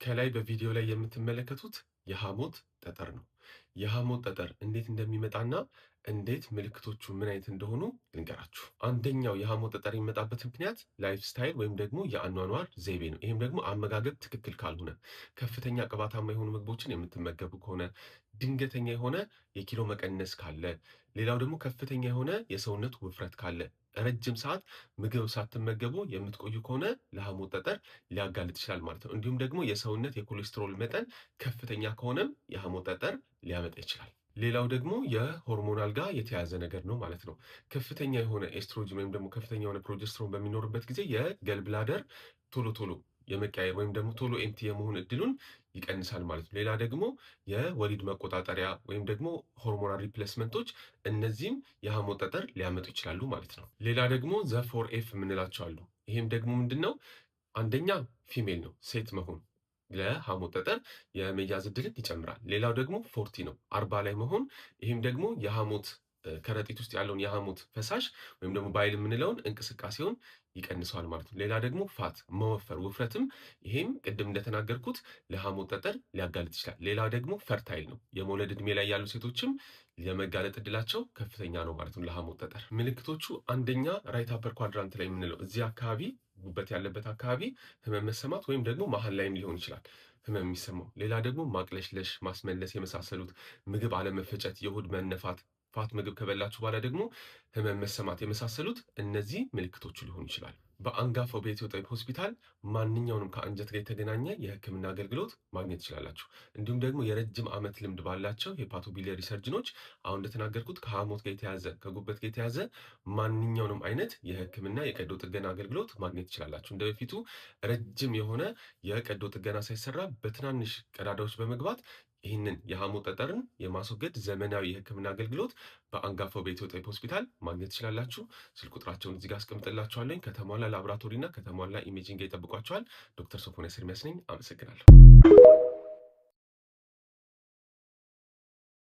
ከላይ በቪዲዮ ላይ የምትመለከቱት የሐሞት ጠጠር ነው። የሐሞት ጠጠር እንዴት እንደሚመጣና እንዴት ምልክቶቹ ምን አይነት እንደሆኑ ልንገራችሁ። አንደኛው የሐሞት ጠጠር የሚመጣበት ምክንያት lifestyle ወይም ደግሞ የአኗኗር ዘይቤ ነው። ይህም ደግሞ አመጋገብ ትክክል ካልሆነ፣ ከፍተኛ ቅባታማ የሆኑ ምግቦችን የምትመገቡ ከሆነ፣ ድንገተኛ የሆነ የኪሎ መቀነስ ካለ፣ ሌላው ደግሞ ከፍተኛ የሆነ የሰውነት ውፍረት ካለ፣ ረጅም ሰዓት ምግብ ሳትመገቡ የምትቆዩ ከሆነ ለሐሞት ጠጠር ሊያጋልጥ ይችላል ማለት ነው። እንዲሁም ደግሞ የሰውነት የኮሌስትሮል መጠን ከፍተኛ ከሆነም የሐሞት ጠጠር ሊያመጣ ይችላል። ሌላው ደግሞ የ hormonal ጋር የተያያዘ ነገር ነው ማለት ነው። ከፍተኛ የሆነ ኤስትሮጅን ወይም ደግሞ ከፍተኛ የሆነ progesterone በሚኖርበት ጊዜ የ gallbladder ቶሎ ቶሎ የመቀያየር ወይም ደግሞ ቶሎ empty የመሆን እድሉን ይቀንሳል ማለት ነው። ሌላ ደግሞ የወሊድ መቆጣጠሪያ ወይም ደግሞ hormonal replacement ኦች፣ እነዚህም የሐሞት ጠጠር ሊያመጡ ይችላሉ ማለት ነው። ሌላ ደግሞ the four F የምንላቸው አሉ። ይሄም ደግሞ ምንድን ነው? አንደኛ female ነው፣ ሴት መሆን ለሐሞት ጠጠር የመያዝ እድልን ይጨምራል። ሌላው ደግሞ 40 ነው፣ 40 ላይ መሆን። ይህም ደግሞ የሐሞት ከረጢት ውስጥ ያለውን የሐሞት ፈሳሽ ወይም ደግሞ bile የምንለውን እንቅስቃሴውን ይቀንሰዋል ማለት ነው። ሌላ ደግሞ fat መወፈር፣ ውፍረትም ይሄም ቅድም እንደተናገርኩት ለሐሞት ጠጠር ሊያጋልጥ ይችላል። ሌላ ደግሞ fertile ነው፣ የመውለድ እድሜ ላይ ያሉ ሴቶችም የመጋለጥ እድላቸው ከፍተኛ ነው ማለት ነው ለሐሞት ጠጠር። ምልክቶቹ አንደኛ right upper quadrant ላይ የምንለው እዚህ አካባቢ፣ ጉበት ያለበት አካባቢ ህመም መሰማት ወይም ደግሞ መሀል ላይም ሊሆን ይችላል ህመም የሚሰማው። ሌላ ደግሞ ማቅለሽለሽ፣ ማስመለስ የመሳሰሉት፣ ምግብ አለመፈጨት፣ የሆድ መነፋት፣ fat ምግብ ከበላችሁ በኋላ ደግሞ ህመም መሰማት የመሳሰሉት እነዚህ ምልክቶቹ ሊሆኑ ይችላል። በአንጋፋው በኢትዮ ጠቢብ ሆስፒታል ማንኛውንም ከአንጀት ጋር የተገናኘ የህክምና አገልግሎት ማግኘት ትችላላችሁ። እንዲሁም ደግሞ የረጅም ዓመት ልምድ ባላቸው hepatobiliary surgeon ኦች አሁን እንደተናገርኩት ከሐሞት ጋር የተያዘ፣ ከጉበት ጋር የተያዘ ማንኛውንም አይነት የህክምና የቀዶ ጥገና አገልግሎት ማግኘት ትችላላችሁ። እንደ በፊቱ ረጅም የሆነ የቀዶ ጥገና ሳይሰራ በትናንሽ ቀዳዳዎች በመግባት ይህንን የሐሞት ጠጠርን የማስወገድ ዘመናዊ የህክምና አገልግሎት በአንጋፋው በኢትዮ ጠቢብ ሆስፒታል ማግኘት ትችላላችሁ። ስልክ ቁጥራቸውን እዚህ ጋር አስቀምጥላችኋለሁ። ከተሟላ ላቦራቶሪ እና ከተሟላ imaging ጋር ይጠብቋቸዋል። ዶክተር ሶፎንያስ ኤርሚያስ ነኝ። አመሰግናለሁ።